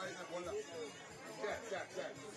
bai na bola. Che, che, che.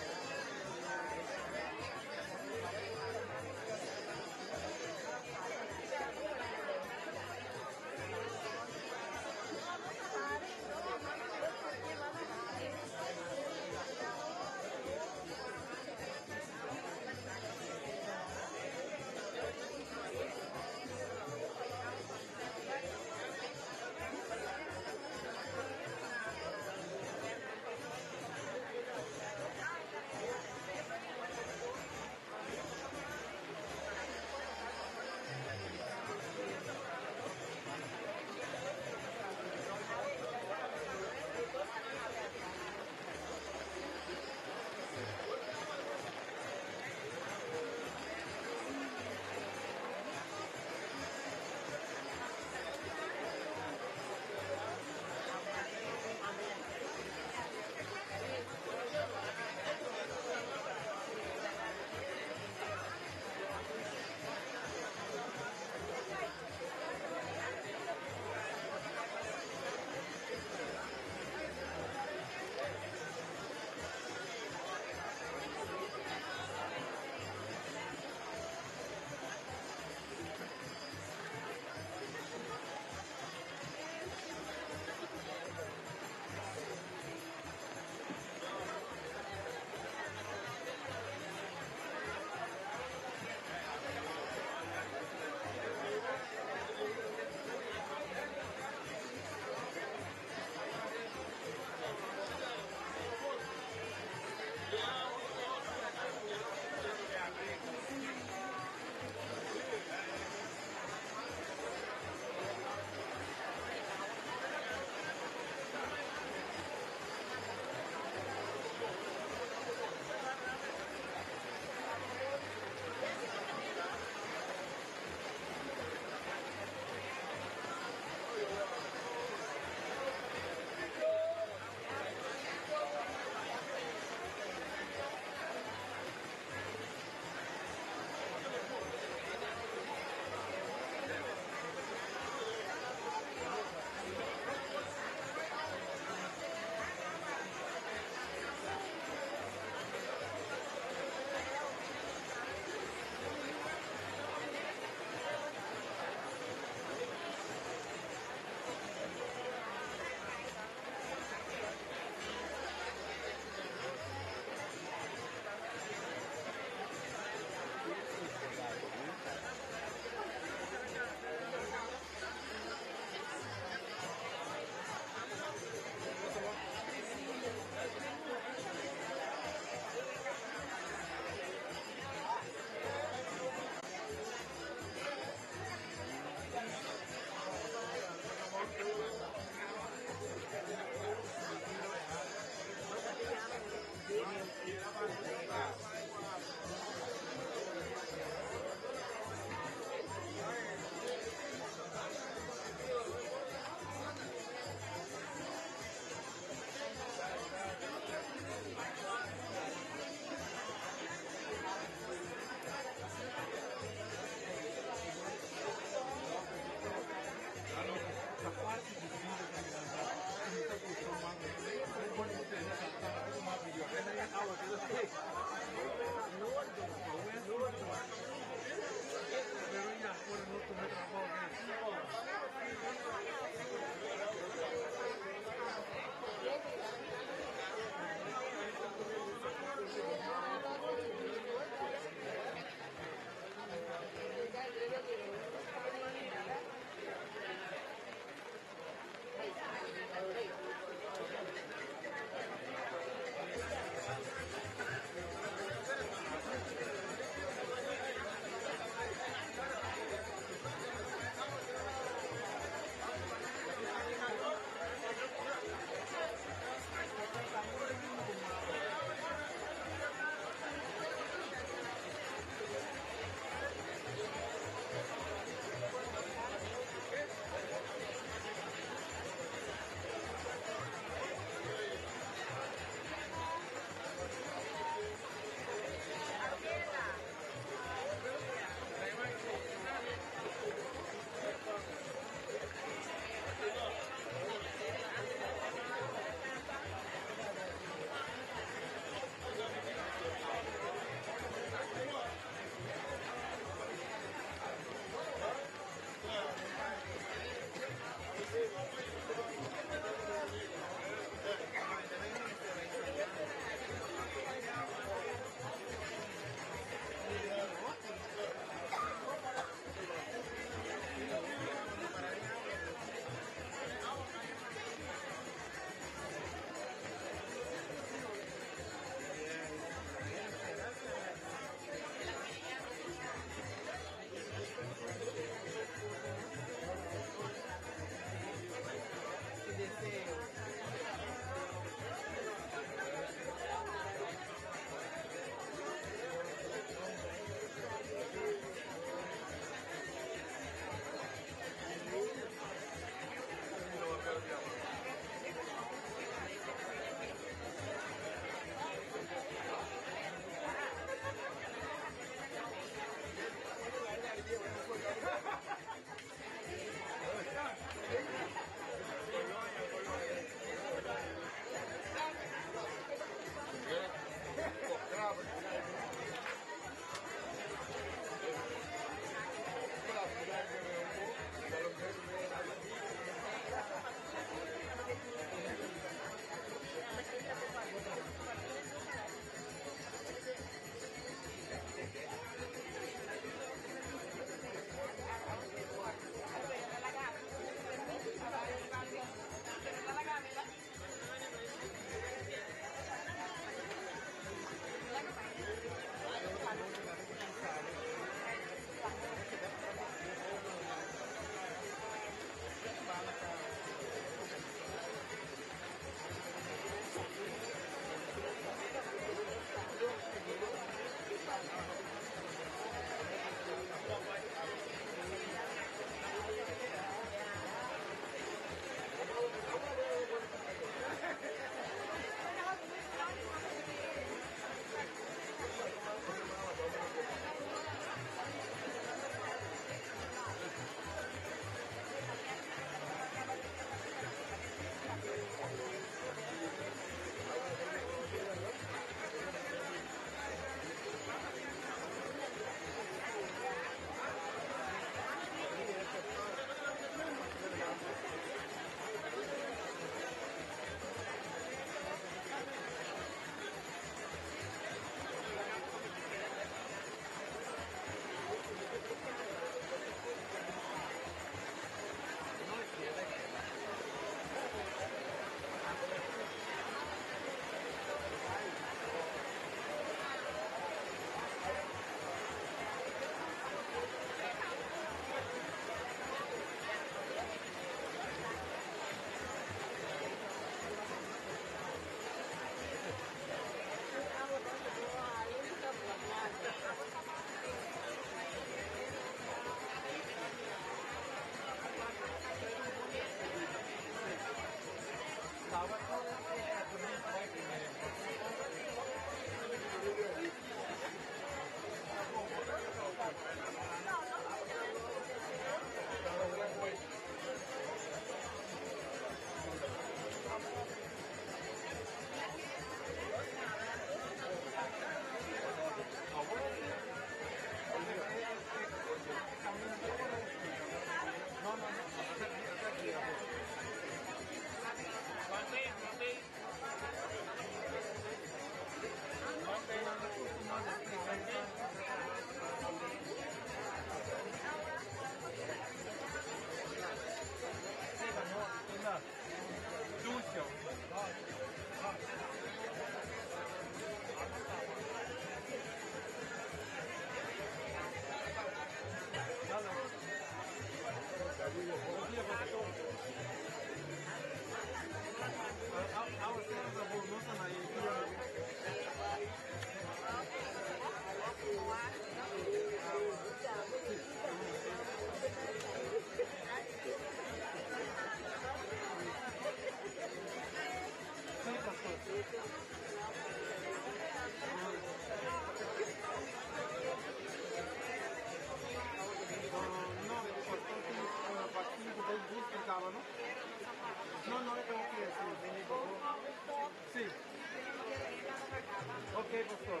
Ok, pastor.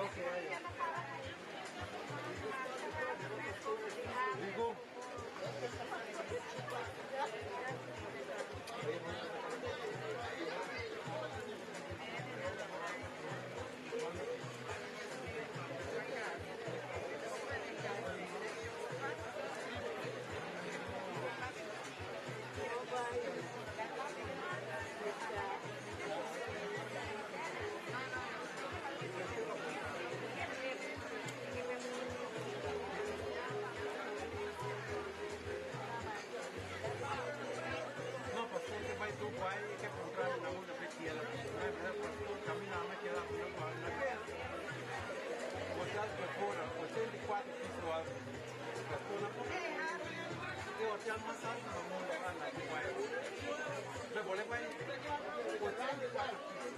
Ok, ayo. Digo. No, pastor ke bai Dubai ke puntra mi na unda pe kiela. Pastor camina me keda na ke. Hotel Pepora, 84 piso alto. Pastor na e hotel mas alto do mundo lá na Dubai. Me vou levar 84 pisos.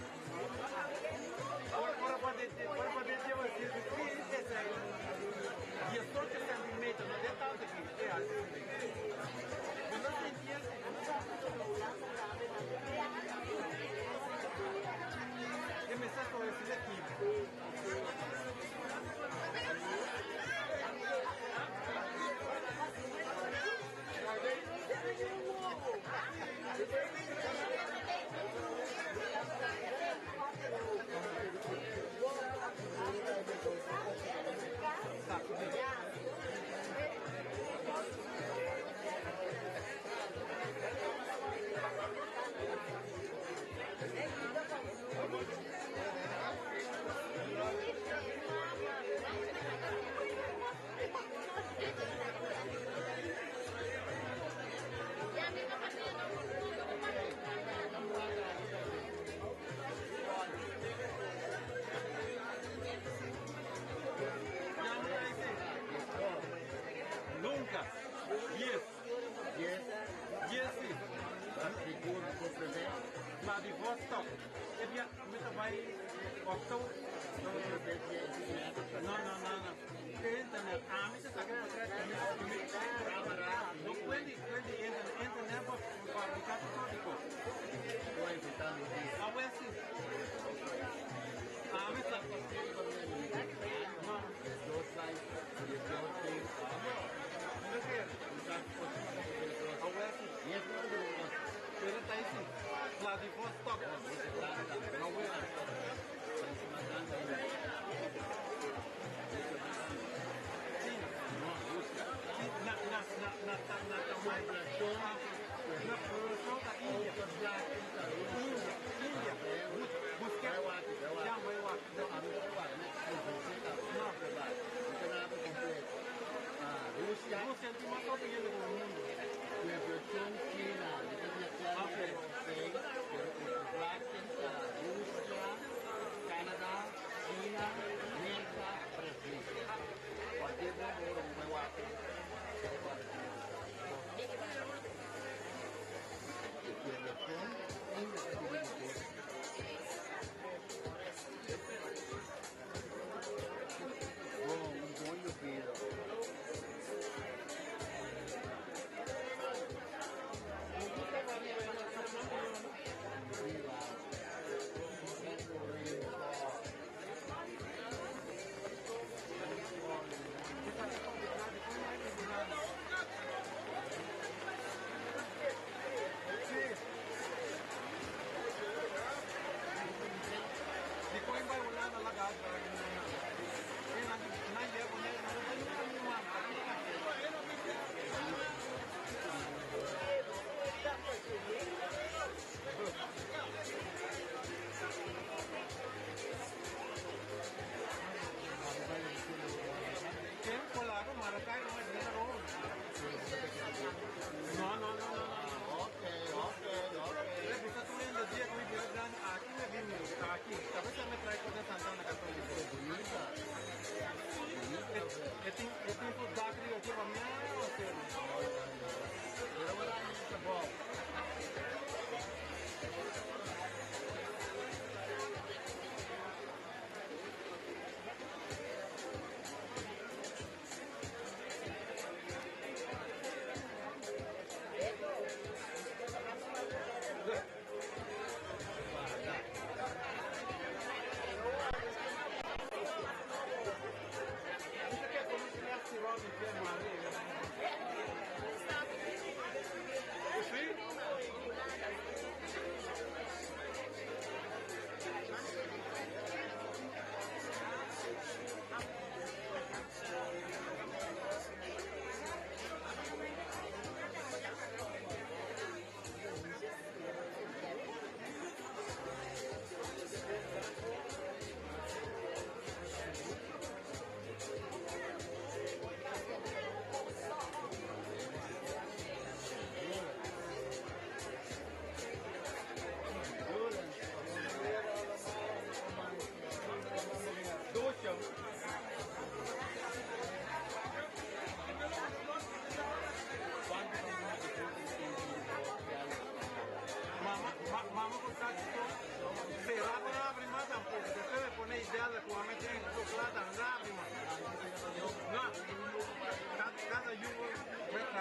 Ora ora pa de você, que é aí? 18 centímetros, no de tanto aqui, é alto. Não se entiende. E me está decir aqui. Ya no dice. Nunca. 10. 10. 10 sí. Seguro, complemento. Vladivostok. E bia, me vai octo. No, no, no, no. Internet. Ah, me está querendo No puede, puede internet, internet para fabricar código. Estou evitando isso. Ah, well, sí. Ah, me está. No. 2, 6, No quero. Ah, well, sí. Pero está aí sim. Vladivostok. No, well. Sí. Sí, na, na, na, na, na, na, na, na, na población da Índia. Índia, Índia.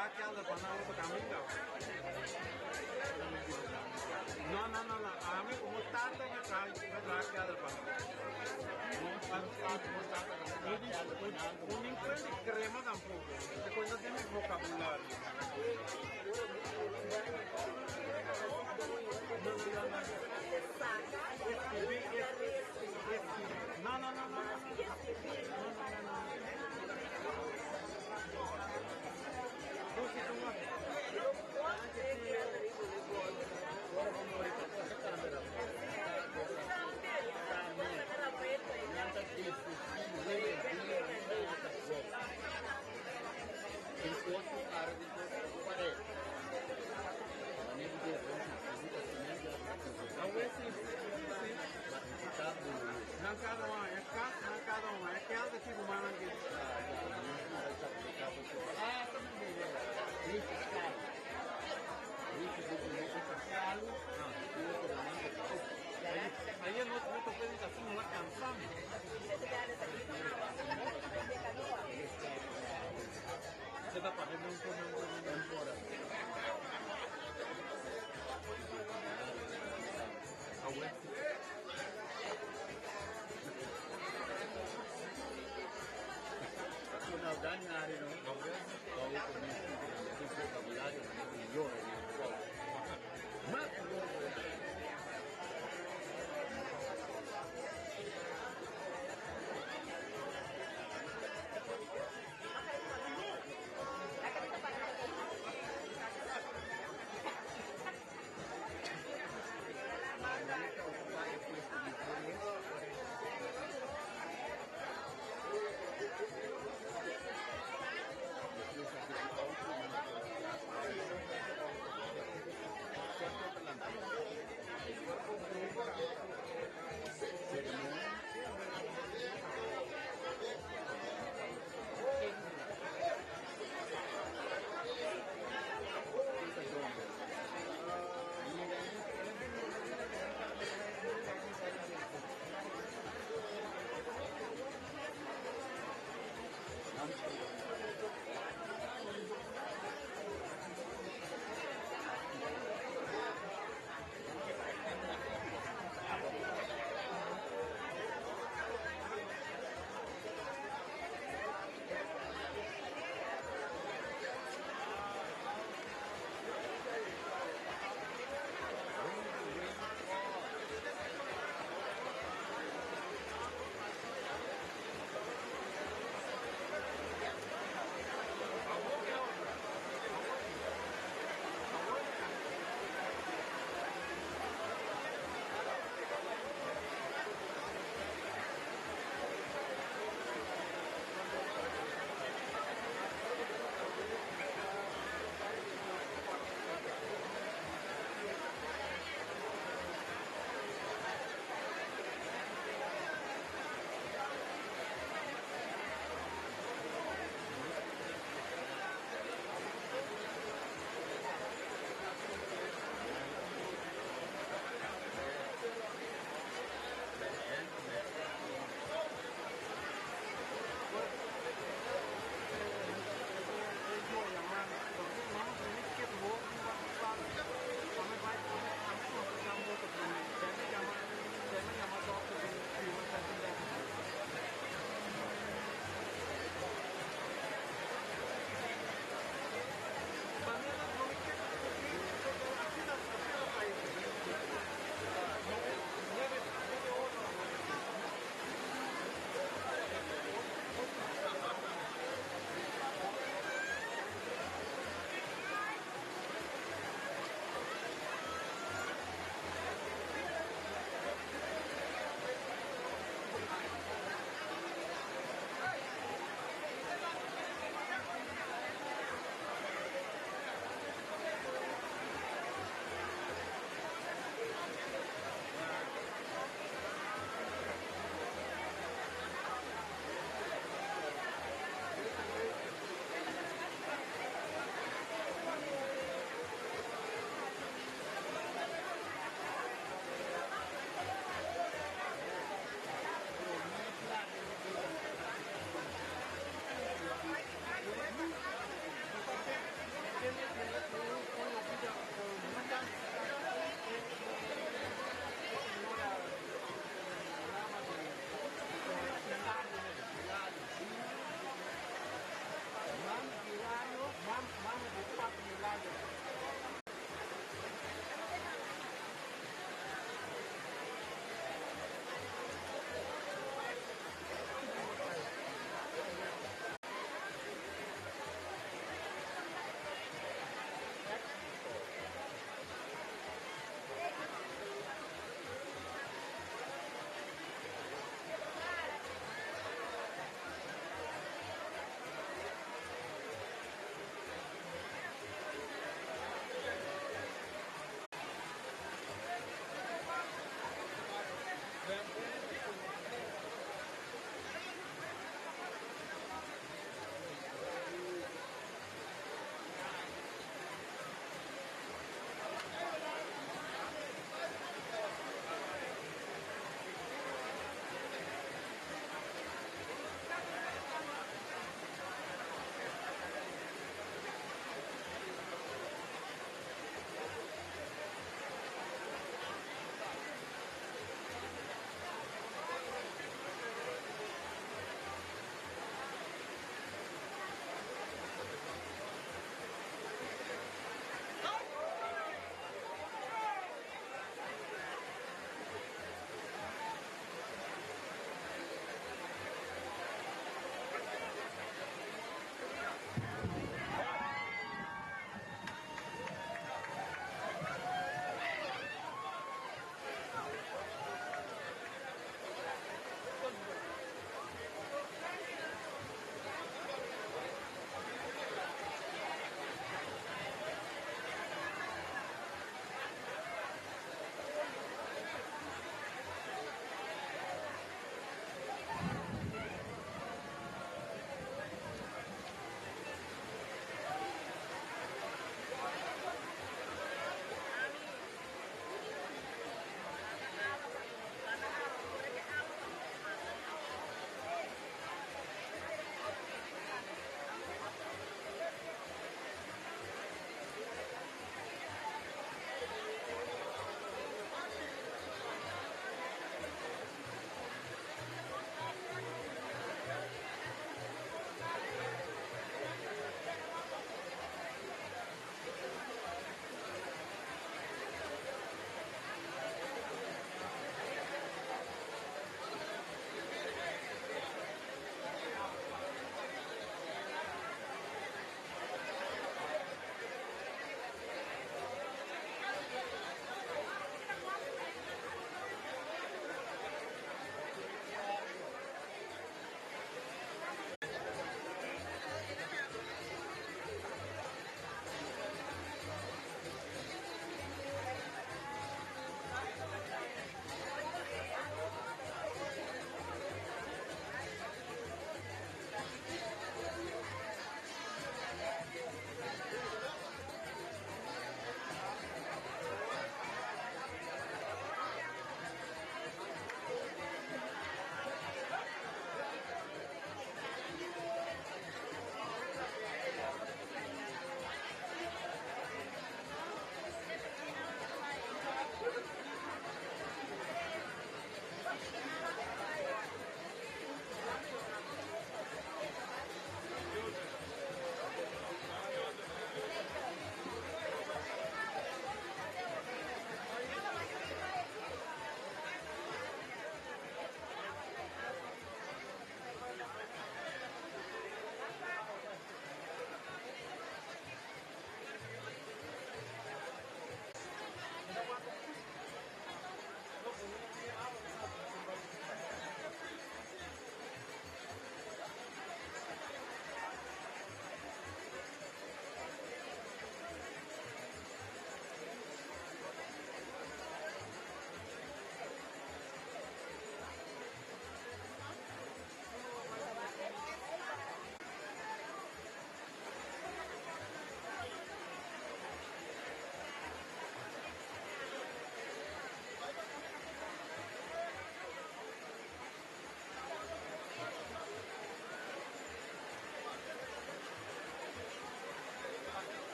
traha kelder pa nan otro kaminda. No, no, no, no. Ami komo tata mi traha mi traha kelder pa nan. Un nin prende krema tampoko. E kos no den mi vokabulario. No, no, no, no. Eskibí, eskibí. No, no, no, no, no. No, no, no, no. Nan kada un e kas, nan kada un e kelder ki rumannan ke. Ayer no no predicación no la cansamos. Se da para não não não.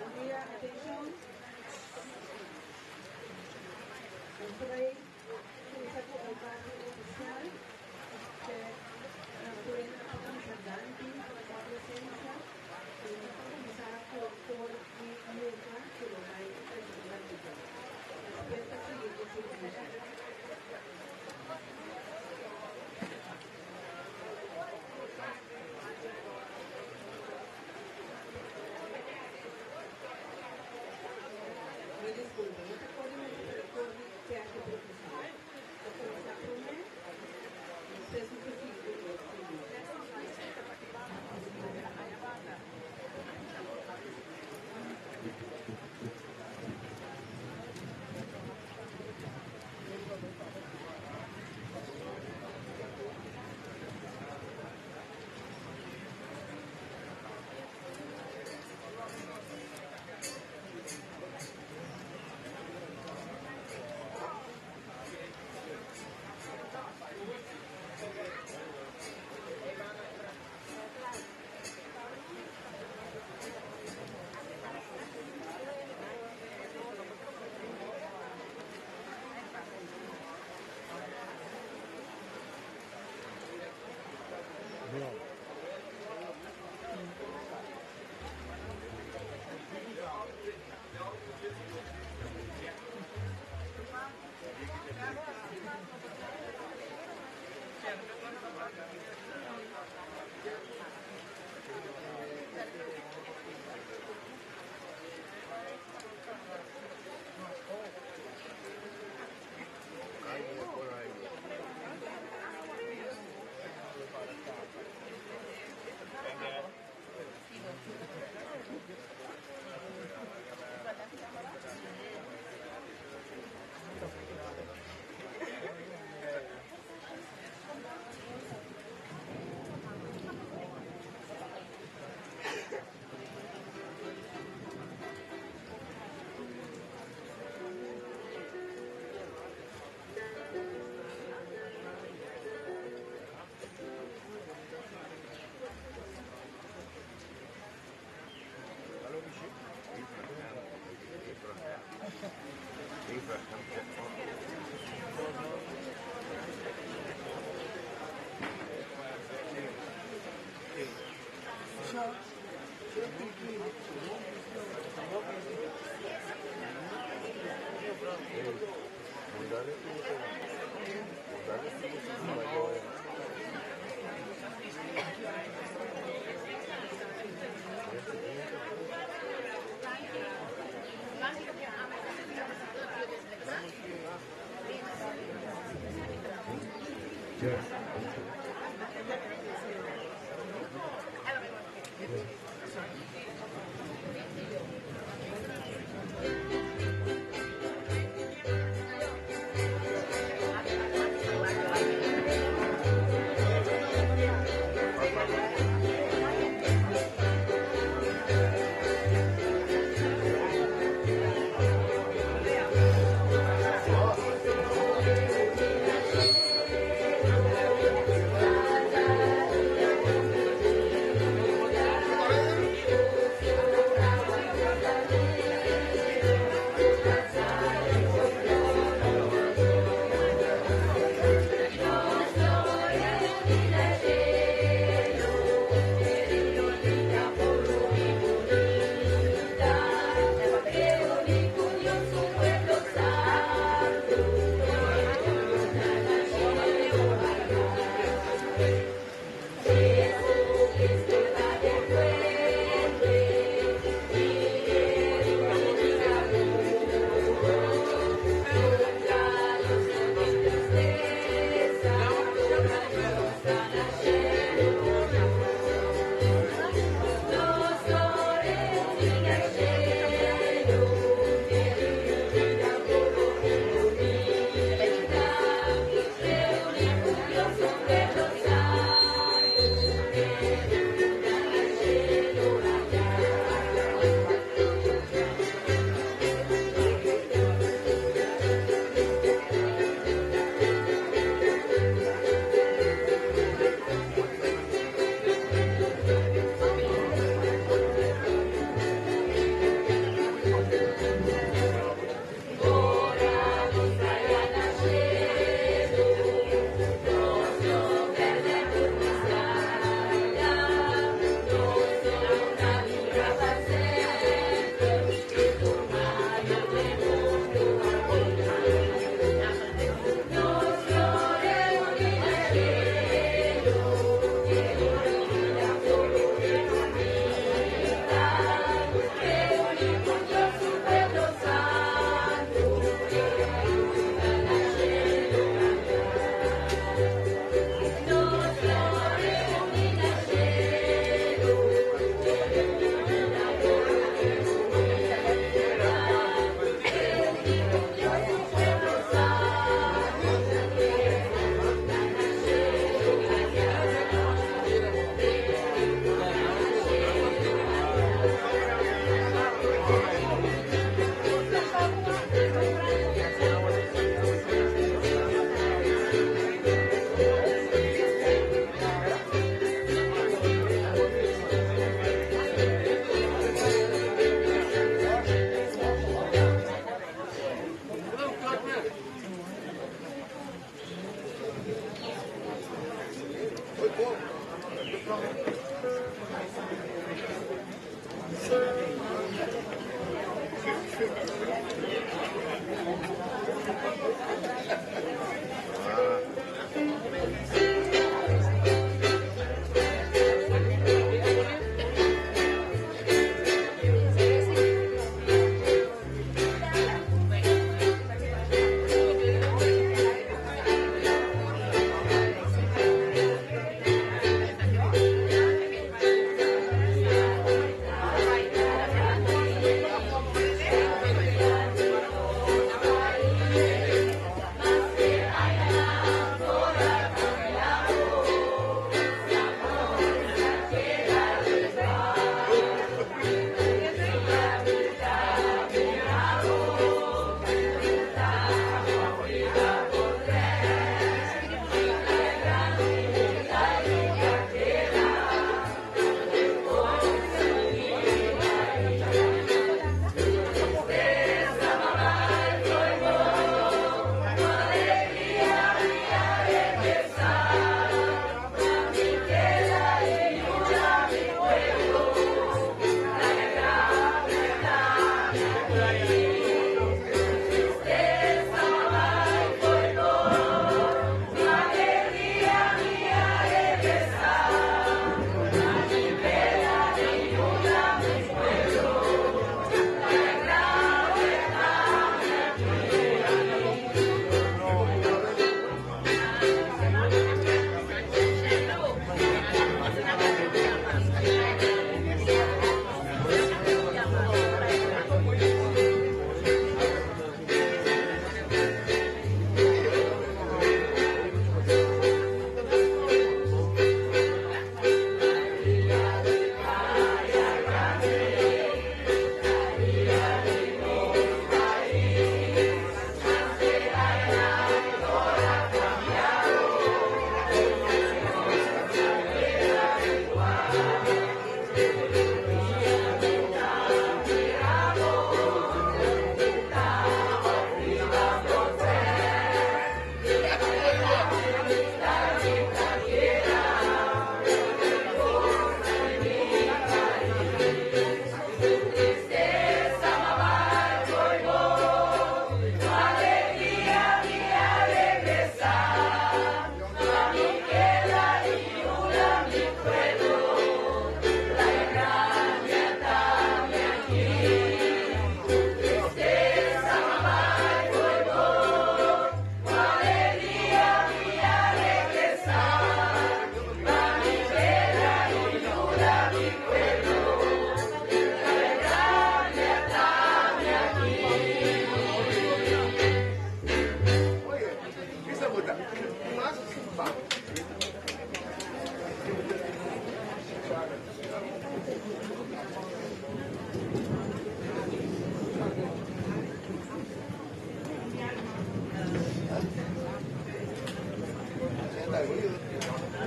Bon dia, atenshon. Nos ta bai kuminsá ku e parti ofisial ke nos tur hende ta kuminsá danki pa bo presensia i nos ta kuminsá ku kor di mucha ku lo bai presentá riba. Despues ta sigui ku sirbishi. Mi disculpa, no ta cor di mucha pero cor di kerki profesional. Ta cuminsa prome, despues nos ta sigui cu e sirbishi.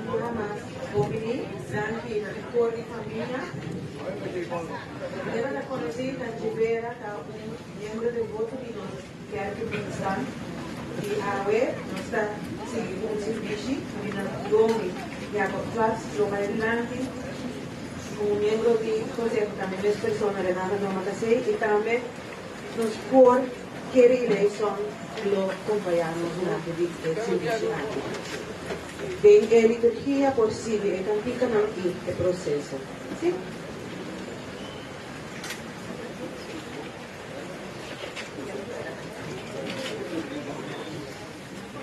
Un mas opini, danki na e kor di famia. Manera ta konosí, Tanchi Vera ta un miembro devoto di nos Kerki Protestant i awe nos ta sigui ku un sirbishi di nan Domi Jacob Klas lo bai dilanti ku un miembro di konseho tambe mes persona Renata Domacassé i tambe nos kor Kerry Leison lo kompañá nos durante di e sirbishi aki. Den e liturgia por sigui e kantikanan i e proseso. Sí.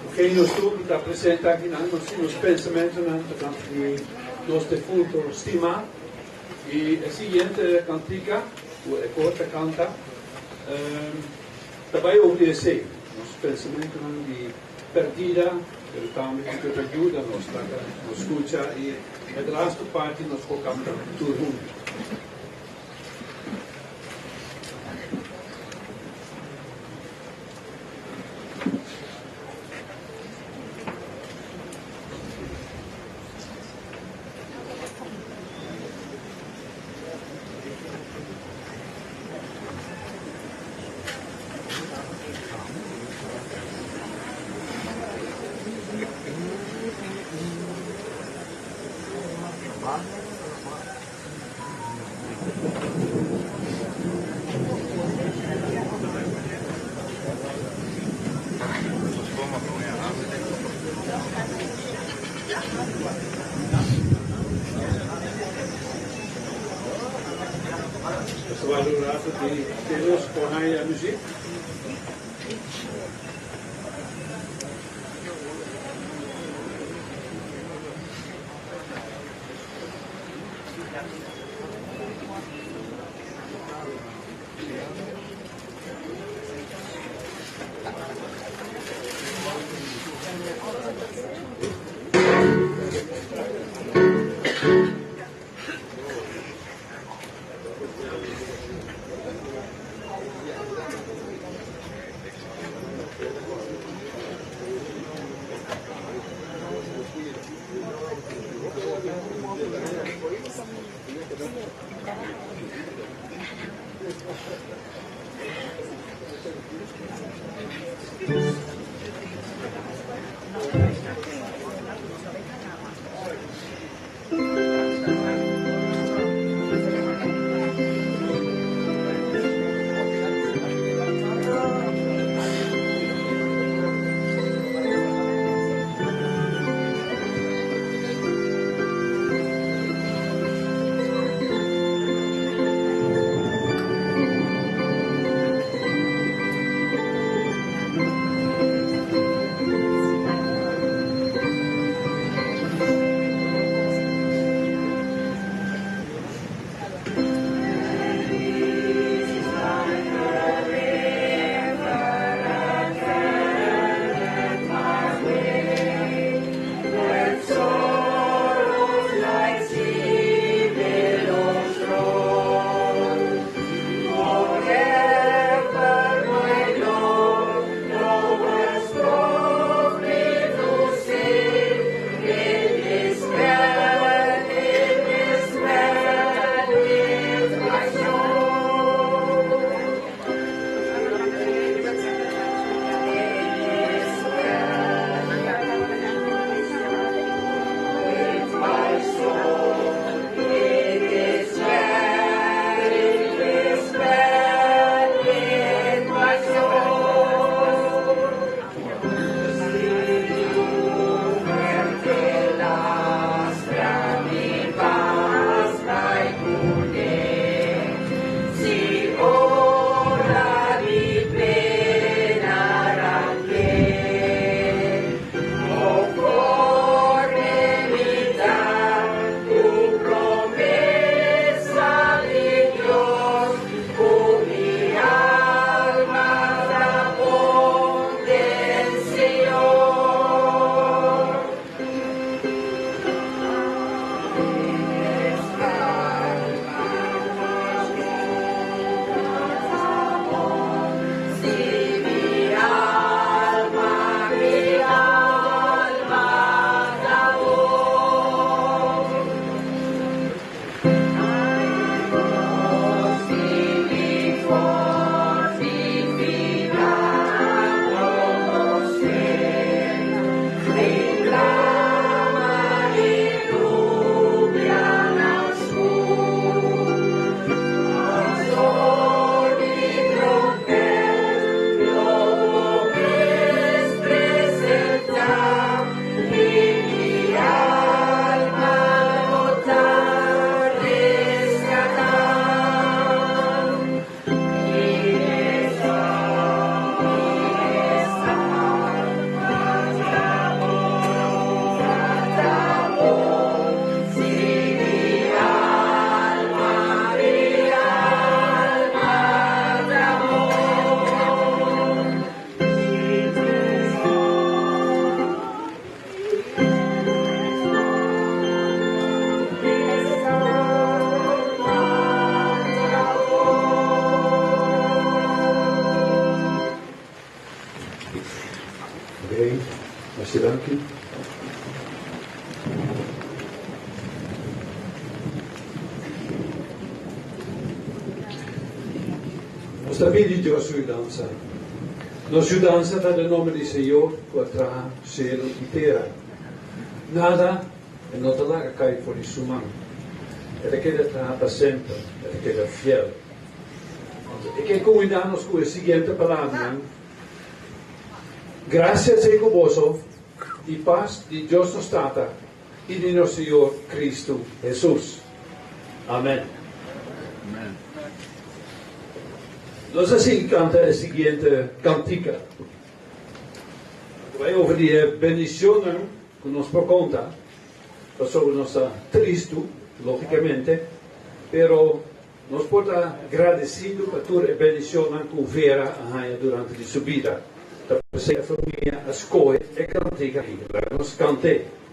Oké, nos tur ku ta presente akinan, nos tin nos pensamentunan tokante di nos defunto stimá. I e siguiente kantika ku e kor ta kanta ta bai over di esei, nos pensamentunan di perdida, pero tambe ku ta yuda nos laga nos skucha i e lastu parti nos por kanta tur huntu. Nos ta wak un rato di te nos por haña muziek. Danki. Nos ta pidi Dios su yudansa. Nos yudansa ta den nomber di Señor ku a traha shelu i tera. Nada e no ta laga kai for di su man. E ta keda traha pa semper, e ta keda fiel. Anto e ke kumindá nos ku e siguiente palabranan, Grasia sea ku boso i pas di Dios nos Tata i di nos Señor Kristu Hesus. Amèn. Nos a sigui kanta e siguiente kantika. Ta bai over di e bendicionnan ku nos por konta, pasobra nos ta tristu, lógikamente, pero nos por ta gradesido pa tur e bendicionnan ku Vera a haña durante di su bida. Ta p'esei e famia a skohe e kantika aki. Laga nos kant'é.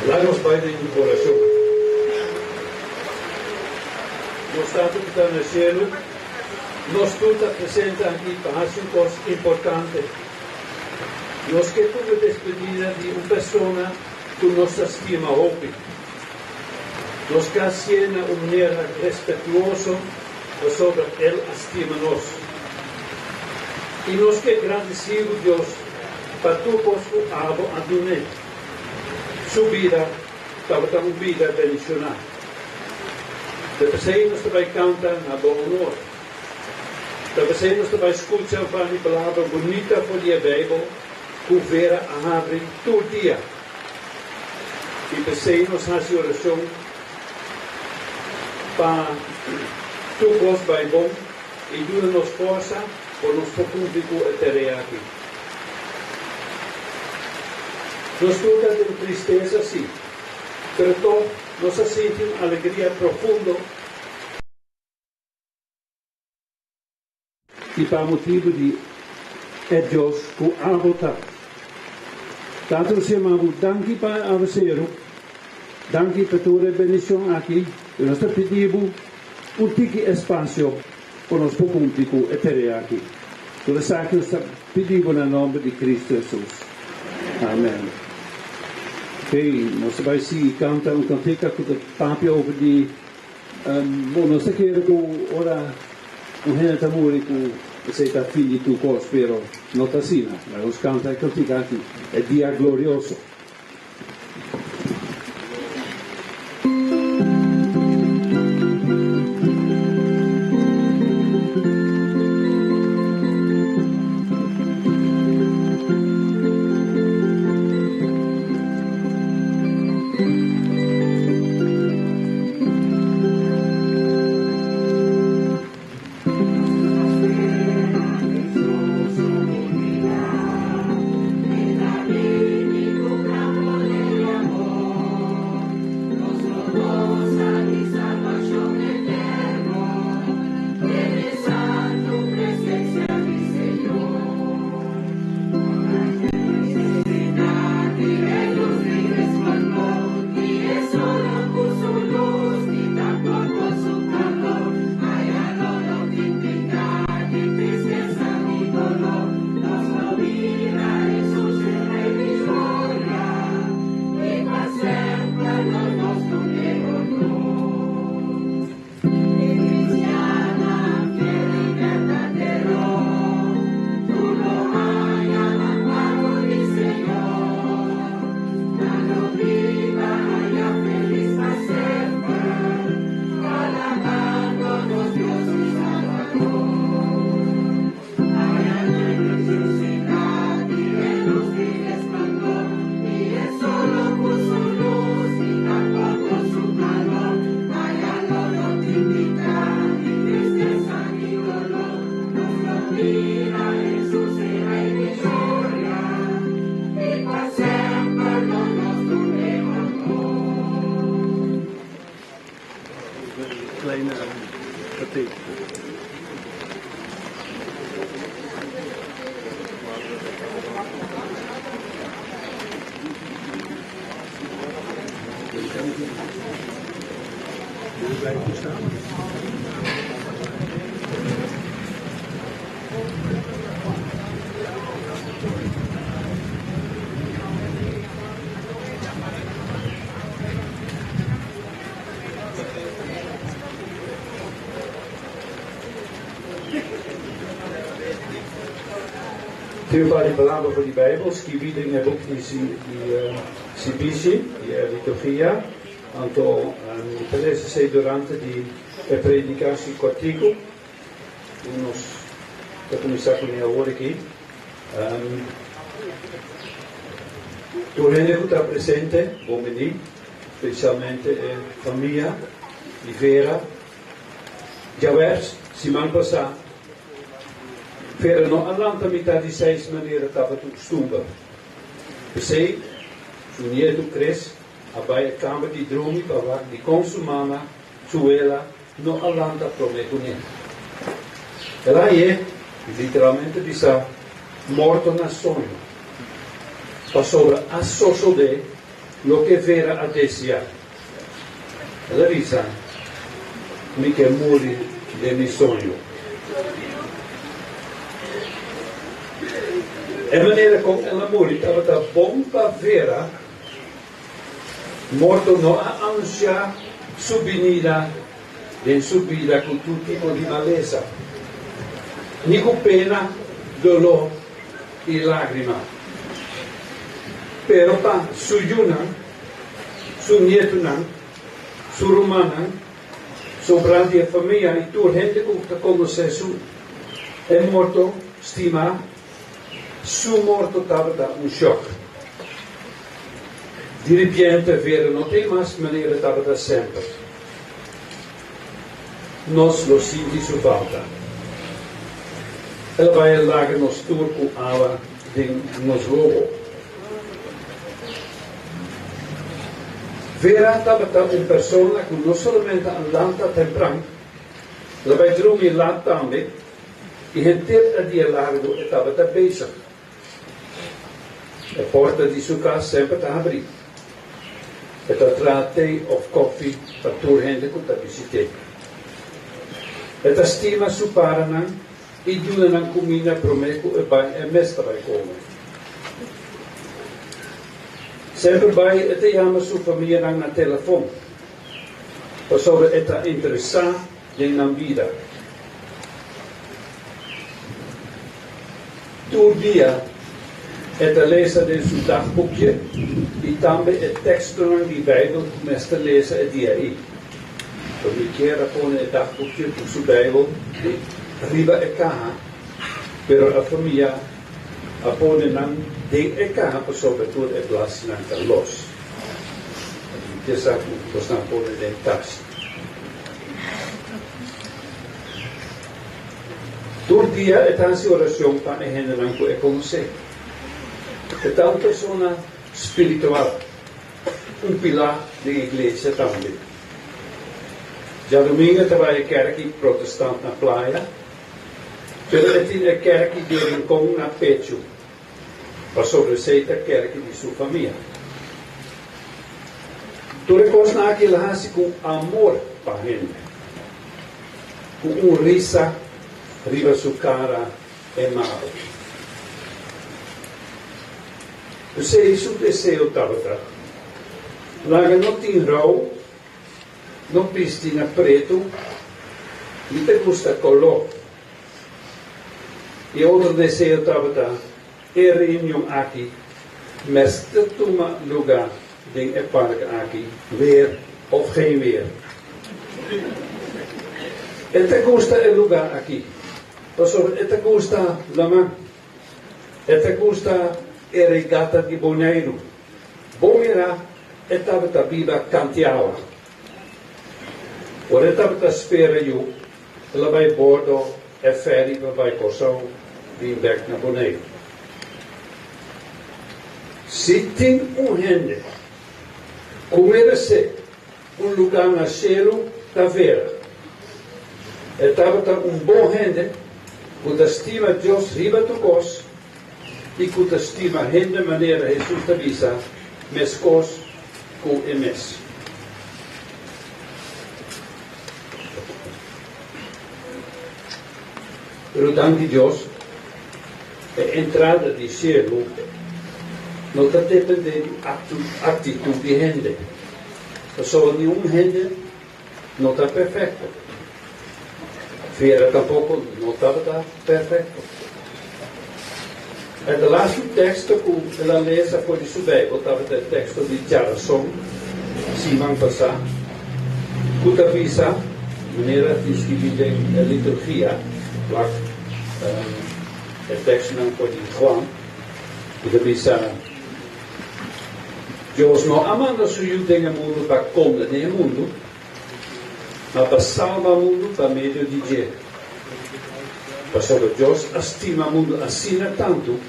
Laga nos bai den orashon. Nos Tata ku ta na shelu, nos tur ta presente aki pa hasi un kos importante. Nos ke tuma despedida di un persona ku nos ta stima hopi. Nos ke hasié na un manera respetuoso pasobra el a stima nos. I nos ke gradisidu Dios pa tur kos ku abo a dun'é. Su bida tabata un bida bendishoná. Ta p'esei nos ta bai kanta na bo honor. Ta p'esei nos ta bai skucha un par di palabra bunita for di e Beibel ku Vera a habri tur dia. I p'esei nos hasi orashon pa tur kos bai bon i duna nos forsa pa nos por kumpli ku e tarea aki. Nos tur ta den tristesa, sí, pero tòg nos a sinti un alegria profundo. I pa motibu di e Dios ku abo ta. Tata nos yama bo danki pa e awaseru, danki pa tur e bendishon aki, i nos ta pidi bo un tiki espasio pa nos por kumpli ku e tarea aki. Tur esaki nos ta pidi bo na nòmber di Kristu Hesus. Amen. Oke, nos ta bai sigui kanta un kantika ku ta papia over di. Bo no ta kere ku ora un hende ta muri ku esei ta fin di tur kos, pero no ta asina. Laga nos kanta e kantika aki, E Dia Glorioso. Tin un par di palabra for di Bijbel skibí den e buk di Sibisi, di e liturgia. Anto mi ta lesa esei durante di e predikashi kòrtiku ku nos ta kuminsá kuné awor aki. Tur hende ku ta presente, bon bini, spesialmente e famia di Vera. Djaweps, siman pasá, Vera no a lanta mitá di seis manera tabata kustumber. P'esei, su nietu Chris a bai e kamber di drumi pa wak dikon su mama, su wela, no a lanta promé kuné. El a hañ'é, literalmente bisá, morto na soño, pasobra a sosodé loke Vera a deseá. El a bisa, Mi ke muri den mi soño. E manera kon el a muri tabata bon pa Vera. Morto no a anunsiá su binida den su bida ku tur tipo di malesa, ni ku pena, doló i lágrima. Pero pa su yunan, su nietunan, su rumannan, sobrá di e famia i tur hende ku ta konosé su e morto stimá, Su morto tabata un shòk. Diripiente Vera no tin mas manera tabata semper. Nos lo sinti su falta. El a bai laga nos tur ku awa den nos wowo. Vera tabata un persona ku no solamente a lanta tempran, el a bai drumi lat tambe. I henter e dia largu e tabata bezig. E porta di su kas semper ta habrí. E ta traha tei òf kòfi pa tur hende ku ta bishit'é. E ta stima su paranan i duna nan kuminda promé ku e bai e mes ta bai kome. Semper bai e ta yama su famianan na telefon pasobra e ta interesá den nan bida. Tur dia e ta lesa den su dagboekje i tambe e tekstonan di Beibel ku mester lesa e dia ei. Lo mi kier a pone e dagboekje ku su Beibel riba e kaha, pero e famia a pone nan den e kaha pasobra tur e blasnan ta los. Mi kier sa ku bosnan pone den tas. Tur dia e ta hasi orashon pa e hendenan ku e konosé. E ta un persona spiritual, un pilá den iglesia tambe. Djadumingu e ta bai e kèrki protestant na Playa, pero e tin e kèrki di Rincon na pechu, pasobra esei ta kèrki di su famia. Tur e kosnan aki el a hasi ku amor pa hende, ku un risa riba su kara emabel. P'esei su deseo tabata, Laga no tin rou, no bisti na pretu, mi ta gusta koló. E otro deseo tabata, E reunion aki mester tuma luga den e park aki, weer of geen weer. E ta gusta e luga aki, pasobra e ta gusta laman, e ta gusta e regata di Boneiru. Bon mirá e tabata biba kanti awa. Ora e tabata spera yu, El a bai bordo e ferry pa bai Kòrsou bin bèk na Boneiru. Si tin un hende ku meresé un lugá na shelu ta Vera. E tabata un bon hende ku ta stima Dios riba tur kos i ku ta stima hende manera Hesus ta bisa, meskos ku e mes. Pero danki Dios, e entrada di shelu no ta dependé di aktitut di hende, pasobra niun hende no ta perfekto. Vera tampoko no tabata perfekto. E delastu teksto ku el a lesa for di su Beibel tabata e teksto di djarason siman pasá, ku ta bisa, manera tin skibí den e liturgia, wak e tekstonan for di Juan, ku ta bisa, Dios no a manda su Yu den e mundu pa kondené e mundu, ma pa salba mundu pa medio di dje. Pasobra Dios a stima mundu asina tantu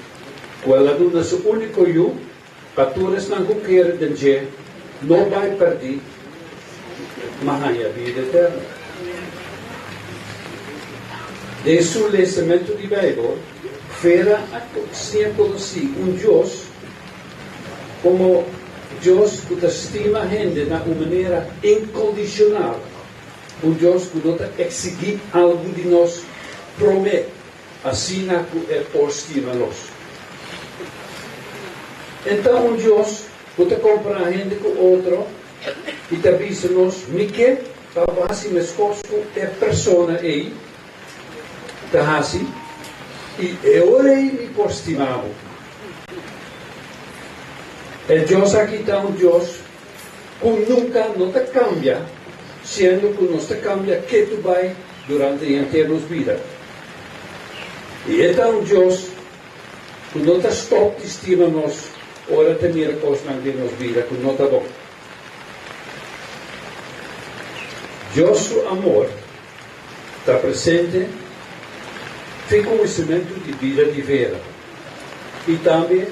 ku el a duna su úniko Yu pa tur esnan ku kere den dje no bai pèrdí, ma haña bida eterno. Den su lesementu di Beibel, Vera a siña konosí un Dios komo Dios ku ta stima hende na un manera inkondishonal, un Dios ku no ta eksigí algu di nos promé asina ku e por stima nos. E ta un Dios ku ta kompará hende ku otro i ta bisa nos, Mi ke pa bo hasi meskos ku e persona ei ta hasi, i e ora ei mi por stima bo. E Dios aki ta un Dios ku nunka no ta kambia, siendo ku nos ta kambia ketu bai durante henter nos bida. I e ta un Dios ku no ta stòp di stima nos ora ta mira kosnan den nos bida ku no ta bon. Dios su amor ta presente fe kuminsamentu di bida di Vera i tambe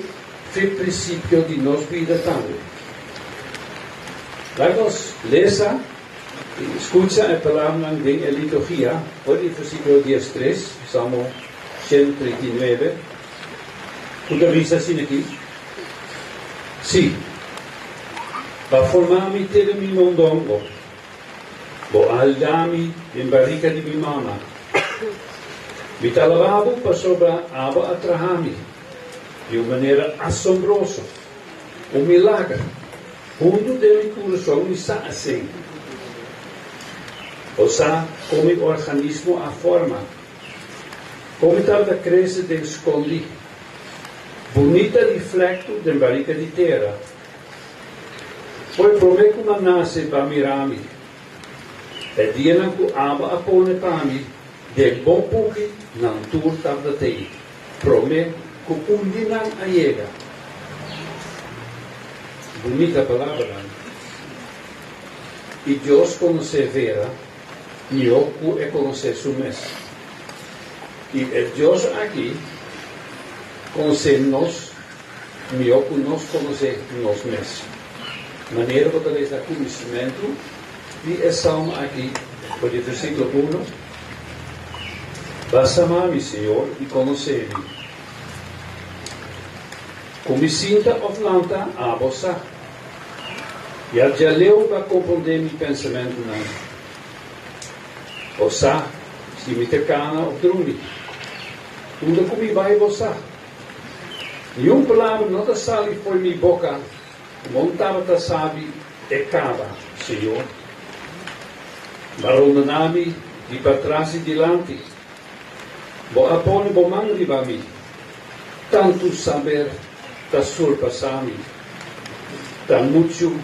fe prinsipio di nos bida tambe. Laga nos lesa i skucha e palabranan den e liturgia for di versíkulo diestres, Salmo 139, ku ta bisa asina aki, Sí, Bo a forma mi te den mi mondongo. Bo a halda mi den barika di mi mama. Mi ta alabá bo pasobra abo a traha mi di un manera asombroso, un milager. Huntu den mi kurason mi sa esei. Bo sa kon mi organismo a forma, kon mi tabata krese den skondí, bunita di flèktu den barika di tera. Fo'i promé ku m'a nase ba mira mi. E dianan ku abo a pone pa mi den bon buki nan tur tabata tei promé ku un di nan a yega. Bunita palabranan. I Dios konosé Vera mihó ku e konosé su mes. I e Dios aki konosé nos Mihó ku nos konosé nos mes. Manera bo ta lesa kuminsamentu di e salmo aki for di versíkulo uno, Ba sama mi, Señor, i konosé mi. Ku mi sinta òf lanta, abo sa. Ya djaleu ba komprondé mi pensamentunan. Bo sa si mi ta kana òf drumi. Unda ku mi bai bo sa. Niun palabra no ta sali fo'i mi boka ku bo no tabata sabi e kaba, Señor. Bo a rondoná mi di patras i dilanti, Bo a pone Bo man riba mi. Tantu saber ta surpasá mi, ta muchu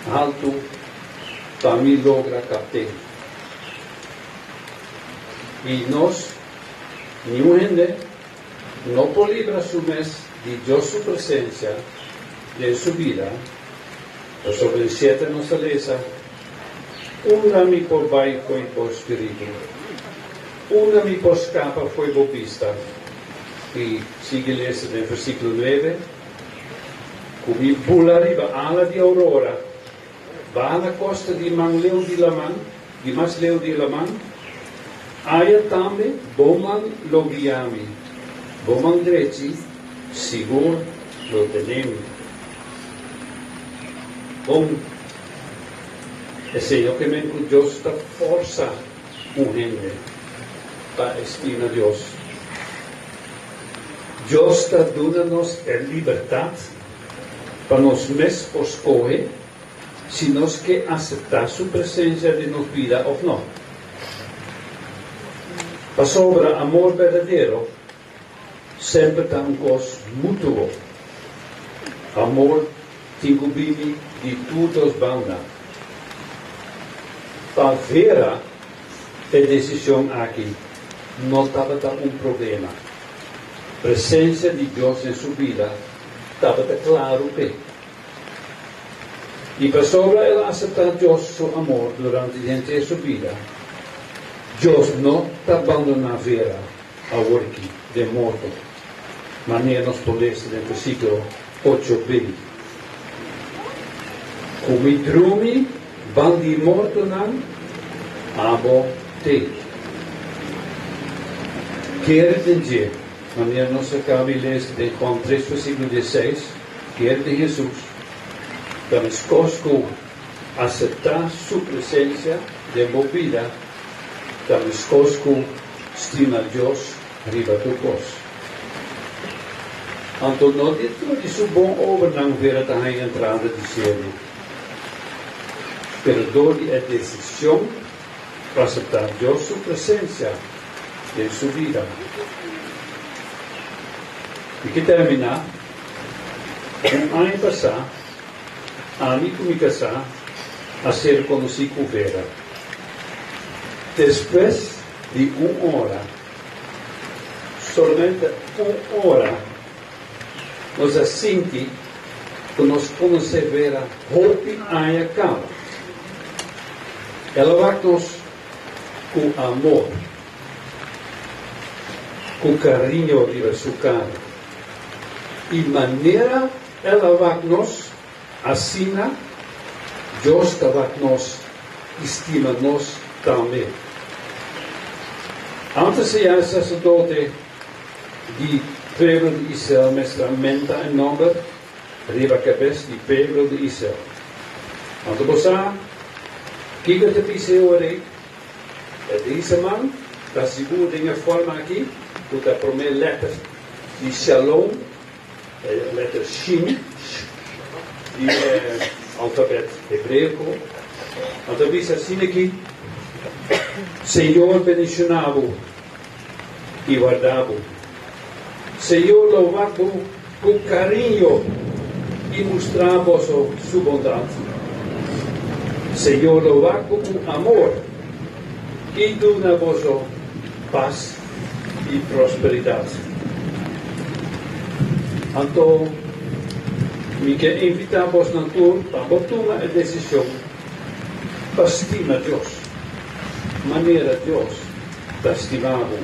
haltu pa mi logra kapt'é. I nos, niun hende, No por libra su mes di Dios su presencia den su bida, pasobra den siete nos ta lesa, Unda mi por bai fo'i bo spiritu? Unda mi por scapa fo'i bo bista? I sigui lesa den versiculo nuebe, Cu mi bula riba ala di aurora, Baha na kosta di man leu di laman, di mas leu di e laman, aya tambe bo man lo guia mi, bo man drechi sigur lo tene mi. Bon, esei no ke men ku Dios ta forsa un hende pa e stima Dios. Dios ta duna nos e libertat pa nos mes por skohe si nos ke aseptá su presensia den nos bida òf nò. Pasobra amor berdadero semper ta un kos mutuo. Amor tin ku bini di tur dos banda. Pa Vera e desishon aki no tabata un problema. Presensia di Dios den su bida tabata klaru p'e. I pasobra el a aseptá Dios su amor durante henter su bida, Dios no ta bandoná Vera aworki den morto, manera nos por lesa den versíkulo ocho b. Ku mi drumi ban di mortonan, abo te. Kere den dje, manera nos a kaba di lesa den Juan tres versíkulo diesseis, Kere den Hesus ta meskos ku aseptá Su presensia den bo bida, ta meskos ku stima Dios riba tur kos. Anto no di tur di su bon obranan Vera ta haña entrada di cielu, pero dor di e desishon pa aseptá Dios su presensia den su bida. Mi ke terminá. Un aña pasá, ami ku mi kasá a ser konosí ku Vera. Despues di un ora, solamente un ora, nos a sinti ku nos konosé Vera hopi aña kaba. El a wak nos ku amor, ku kariño riba su kara. I manera El a wak nos, asina Dios ta wak nos i stima nos tambe. Antes ya e saserdote di pueblo di Israel mester a menta e nomber riba kabes di pueblo di Israel. Anto bo sa kiko ta bisa e ora ei? E disa man ta sigur den e forma aki ku ta promé lèter di Shalom, e lèter shin, sh, di e alfabèt hebreo. Nan ta bisa asina aki, Señor bendishoná bo i warda bo. Señor lo wak bo ku kariño i mustra boso su bondat. Señor lo wak bo ku amor i duna boso pas i prosperidat. Anto mi ke invitá bosnan tur pa bo tuma e desishon pa stima Dios manera Dios ta stima bo.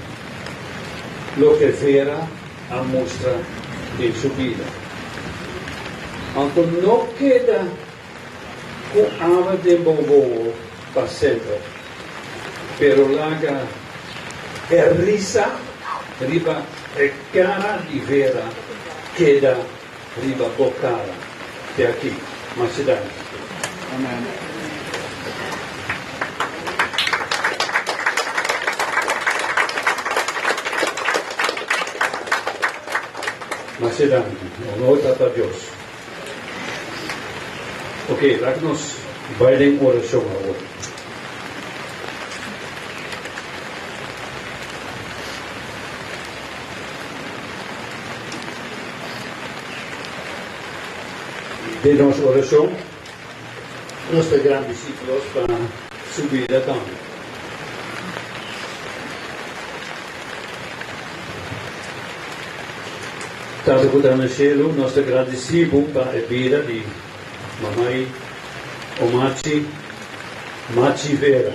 Loke Vera a mustra den su bida. Anto no keda ku awa den bo wowo pa semper, pero laga e risa riba e kara di Vera keda riba bo kara. Te aki. Masha danki. Amen. Masha danki. Honor ta pa Dios. Ok, laga nos bai den orashon awor. Den nos orashon, nos ta grandisí Dios pa su bida tambe. Tata ku ta na shelu, nos ta gradisí bo pa e bida di Mamai Omachi Machi Vera.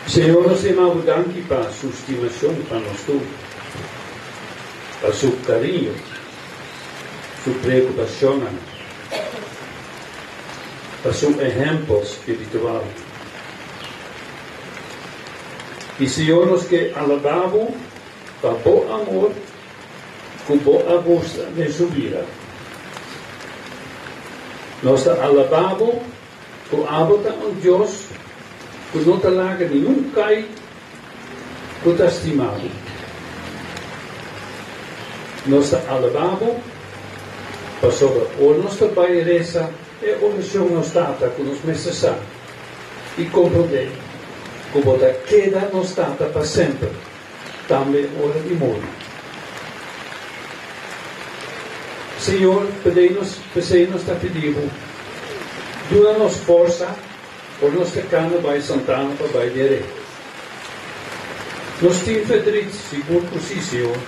Señor, nos ta yama bo danki pa su stimashon pa nos tur. Pa su kariño, su preokupashonnan, pa su ehèmpel spiritual. I Señor nos ke alabá bo pa bo amor ku bo a mustra den su bida. Nos ta alabá bo ku abo ta un Dios ku no ta laga ningun kai. Ku ta stima bo. Nos ta alabá Bo, pasobra ora nos ta bai resa e orashon nos Tata ku nos mester sa i komprondé ku Bo ta keda nos Tata pa semper, tambe ora di muri. Señor, p'esei nos, p'esei nos ta pidi Bo, duna nos forsa ora nos ta kana bai Santana pa bai der'é. Nos tin verdriet, sigur ku sí, Señor.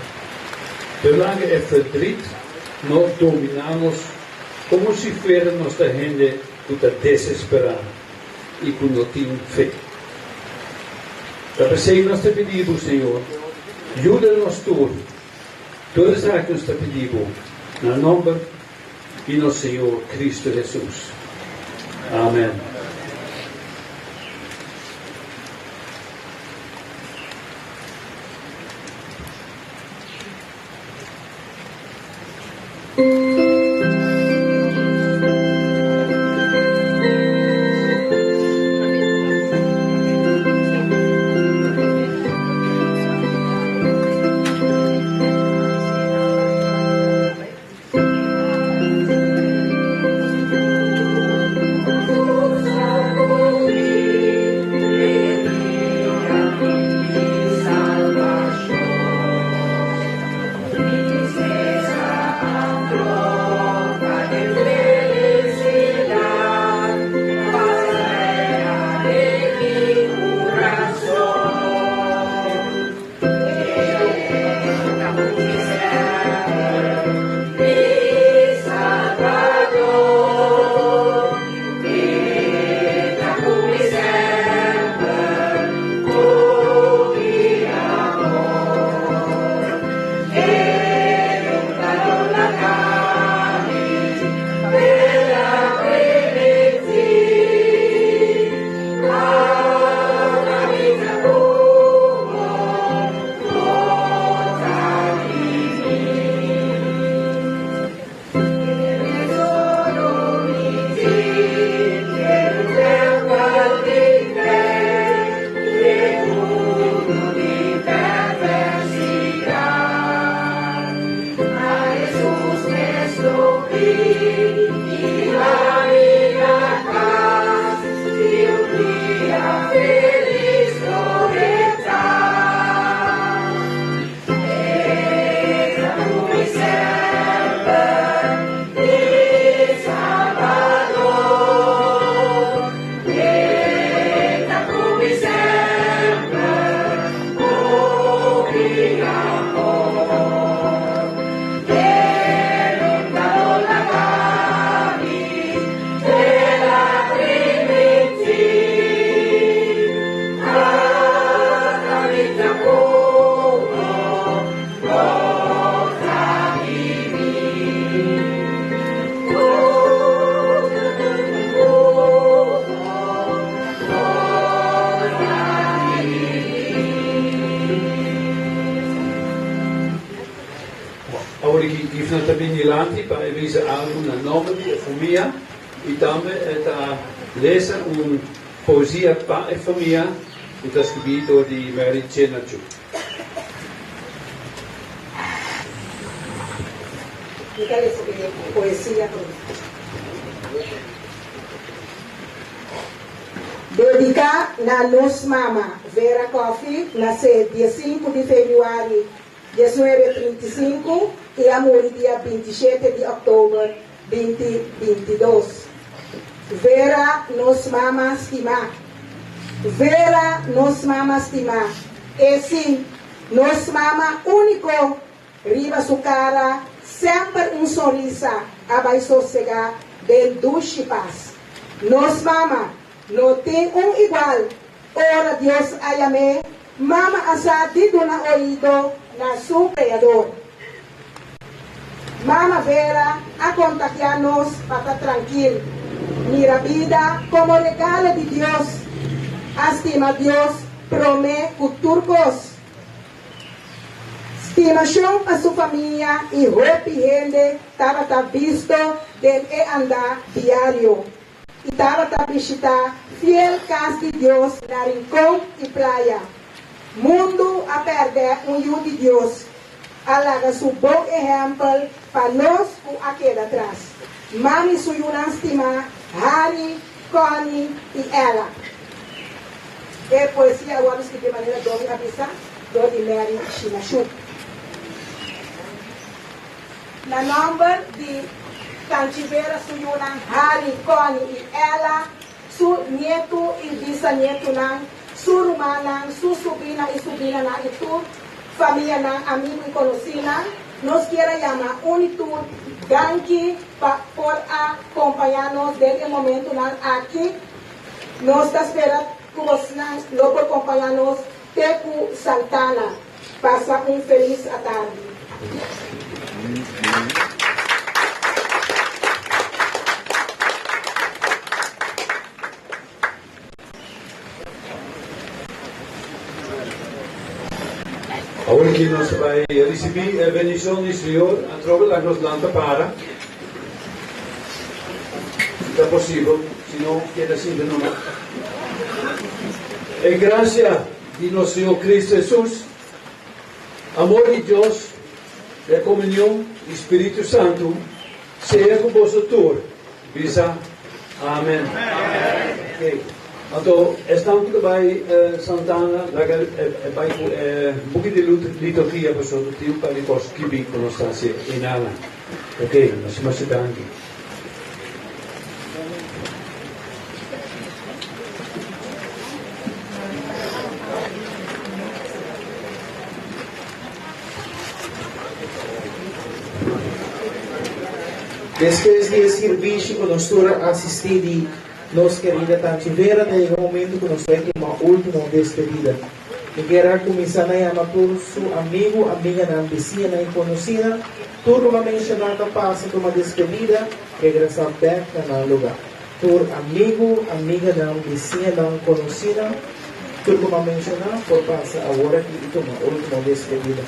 Pero laga e verdriet no dominá nos komo si fuera nos ta hende ku ta desesperá i ku no tin fe. Ta p'esei nos ta pidi Bo, Señor, yuda nos tur. Tur esaki nos ta pidi Bo na nòmber di nos Señor Cristo Hesus. Amen. Awor aki Ifna ta bin dilanti pa e bisa algu na nomber di e famia i tambe e ta lesa un poesia pa e famia ku ta skibí dor di Mary Chenachu. Mi ta lesa e poesia promé. Dediká na nos mama Vera Coffie, nasé diesinku di febrüari 1935 i a muri dia 27 di òktober 2022. Vera nos mama stimá. Vera nos mama stimá. E sí, nos mama úniko. Riba su kara semper un sonrisa a bai sosegá den dushi pas. Nos mama no tin un igual. Ora Dios a yam'é, mama a sa di duna oido na su Kreador. Mama Vera a kontagiá nos pa ta trankil, mira bida komo regalo di Dios, a stima Dios promé ku tur kos. Stimashon pa su famia i hopi hende tabata bisto den e andá diario i tabata bishitá fiel kas di Dios na Rincon i Playa. Mundu a pèrdè un yu di Dios. a laga su bon ehèmpel pa nos ku a keda tras. Mami su yunan stimá, Harry, Connie i Ella. E poesia a wòrdu skibí manera Domi a bisa dor di Mary Shimashuk. Na nòmber di Tanchi Vera su yunan Harry, Connie i Ella, su nietu i bisanietunan, su rumannan, su subrina i subrinanan i tur famianan, amigu i konosínan, nos kier a yama un i tur danki pa por a kompañá nos den e momentunan aki. Nos ta spera ku bosnan lo por kompañá nos te ku Santana. Pasa un felis atardi. Awor ki nos ta bai risibí e bendishon di Señor, atrobe laga nos lanta para, si ta posibel, si no, keda sinta numa. E grasia di nos Señor Cristo Hesus, amor di Dios, i e komunion di Spiritu Santu sea ku boso tur. Bisa, Amen. Ok. Anto, esnan ku ta bai Santana, laga e bai ku e buki di liturgia pasobra tin un par di kos skibí ku nos ta hasi einanan. Ok, masha masha danki. Despues di e sirbishi ku nos tur a asistí di nos kerida Tanchi Vera ta yega momentu ku nos bai tuma último despedida. Mi kier a kuminsá na yama tur su amigu, amiganan, bisiñanan i konosínan, tur ku mi a menshoná ta pasa tuma despedida, regresá bèk na nan lugá. Tur amigu, amiganan, bisiñanan, konosínan, tur ku mi a menshoná por pasa awor aki i tuma último despedida.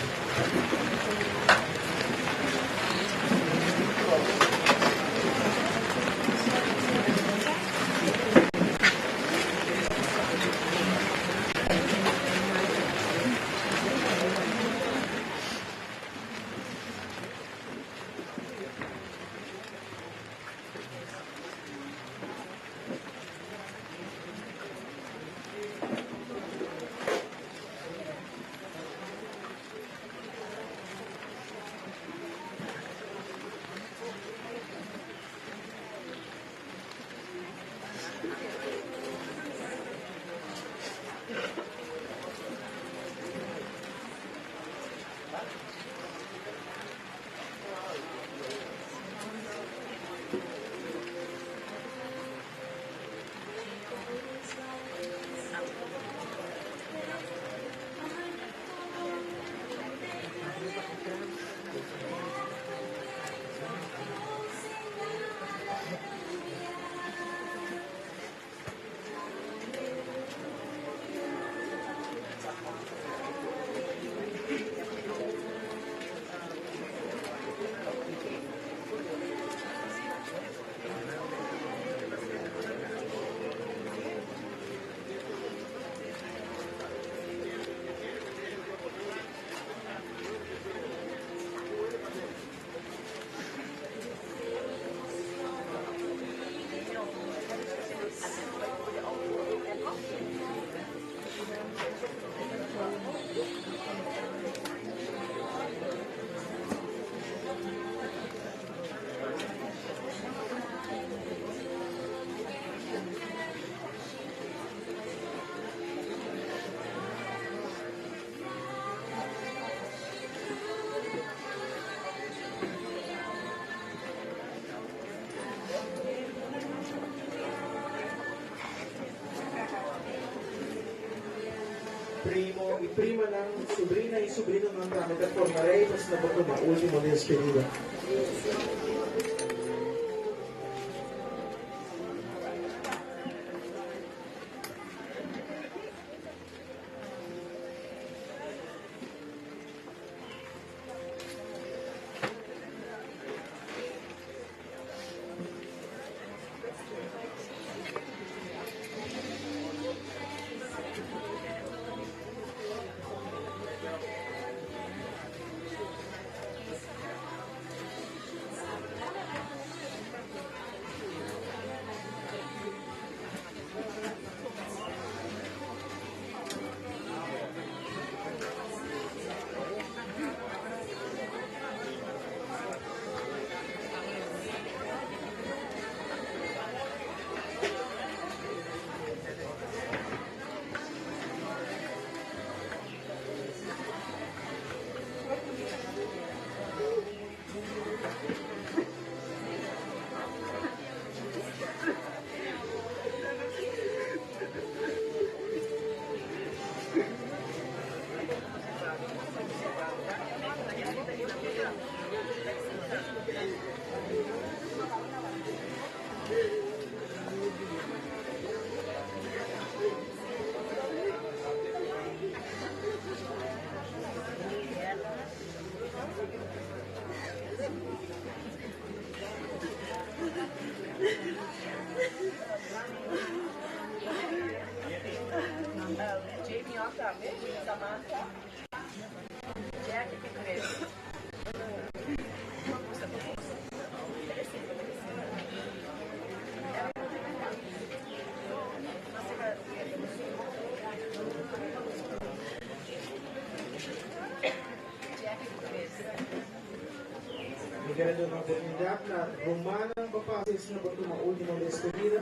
Primo i primanan, subrina i subrinonan tambe ta forma rei pa asina por tuma ultimo despedida. ruman tambe, Samantha, Jackie ku Chris. Mi kier a duna oportunidat na rumannan pa pasa esina pa tuma ultimo despedida.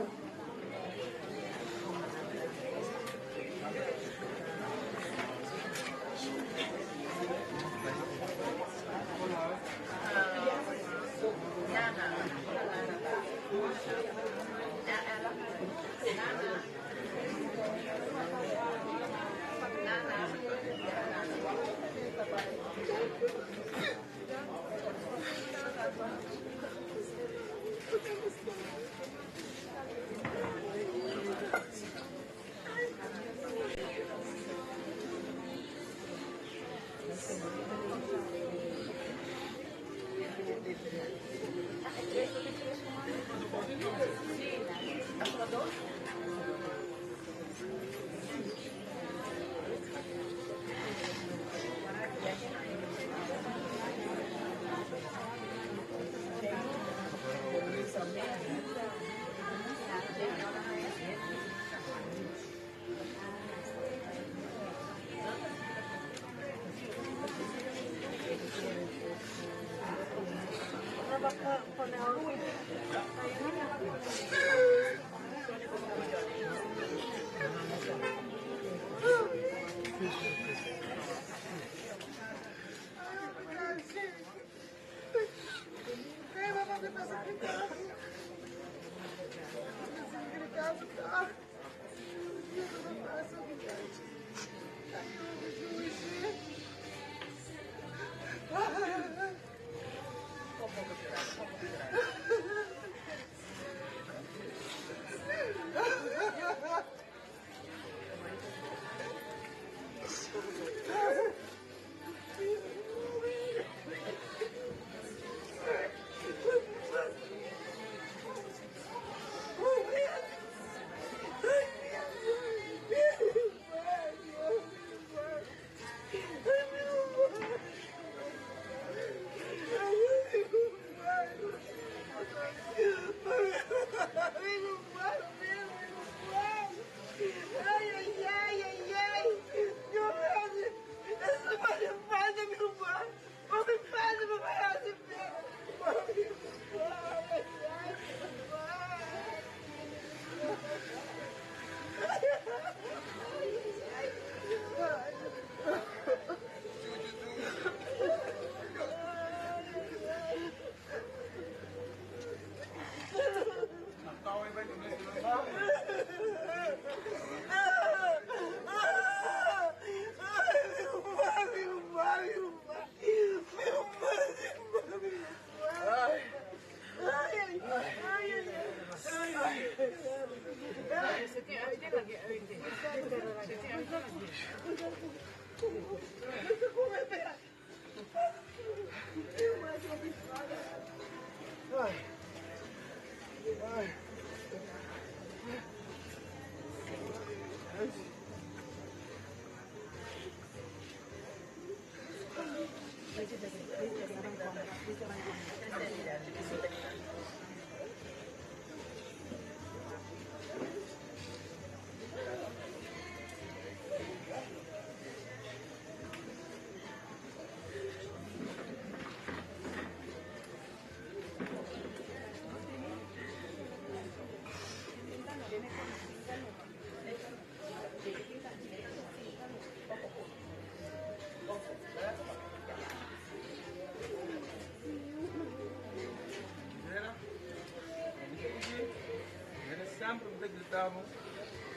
Sempre me gritava,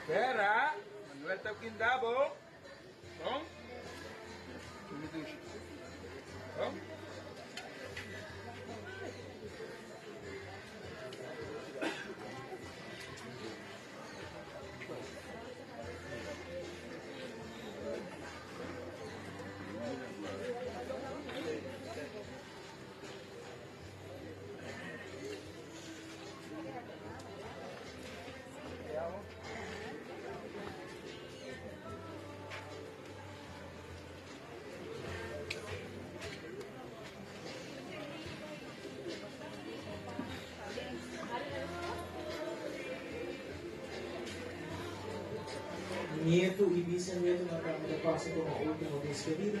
Pera, Manuel tá aqui em Dabo. Bom? Me duche. Bom? Nieto y bisnieto nan tambe ta pasa tuma ultimo despedida.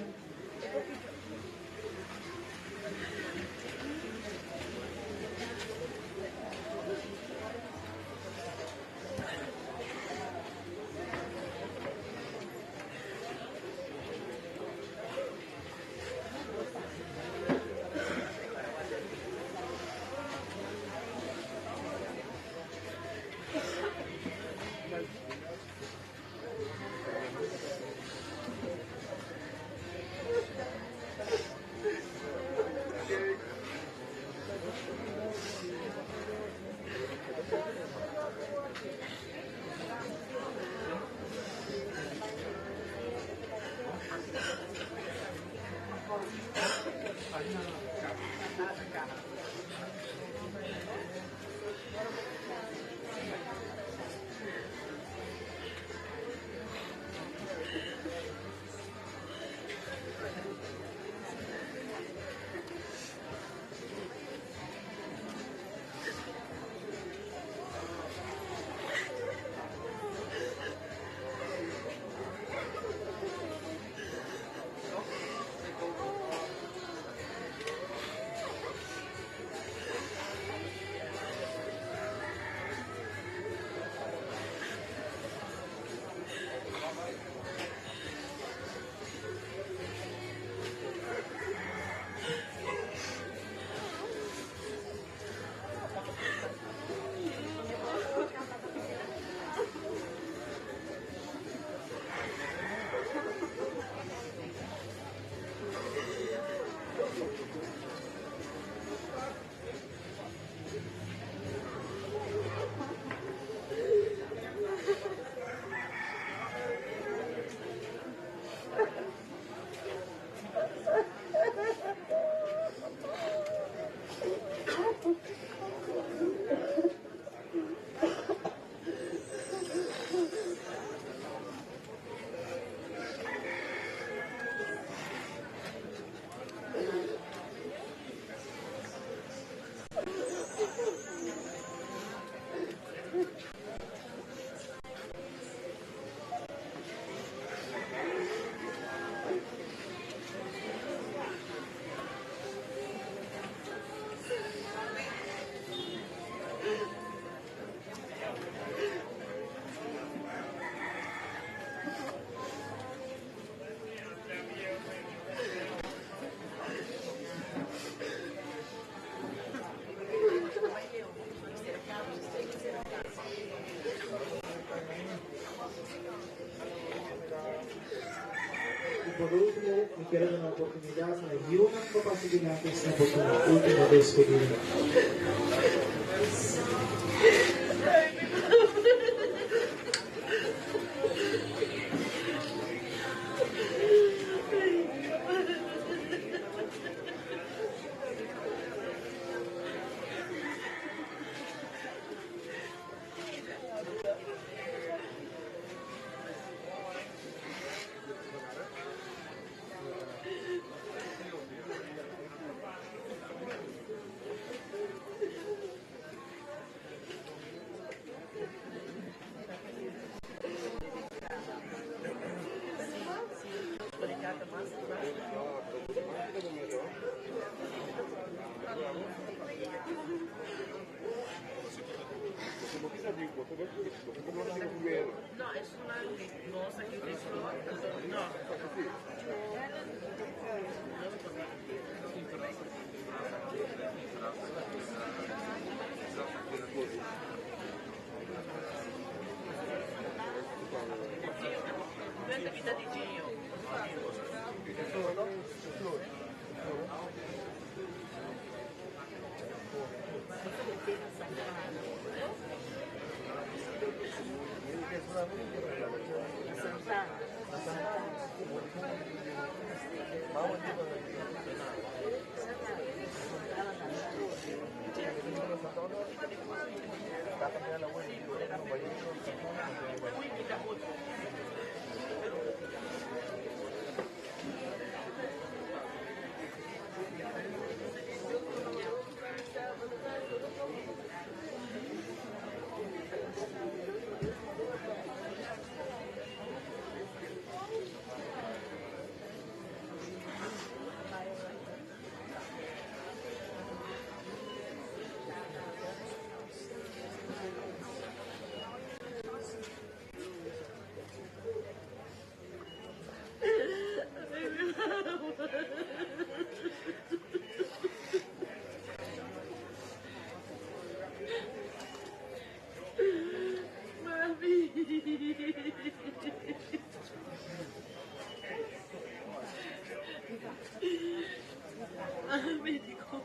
Y por ultimo, mi kier duna oportunidad na yiunan pa pasa dilanti asina por tuma ultimo despedida.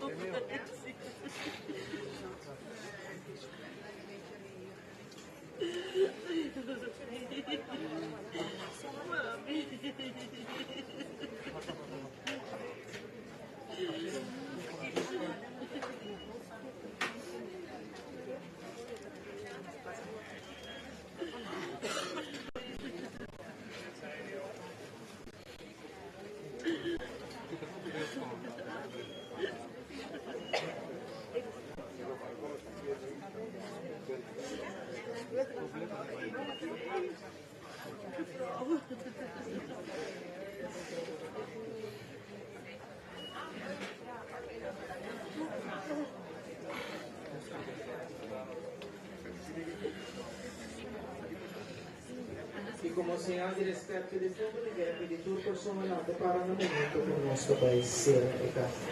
I komo señal di rèspèt p'e defuntu mi kere pidi tur persona lanta para na momento ku nos ta bai sera e kasa.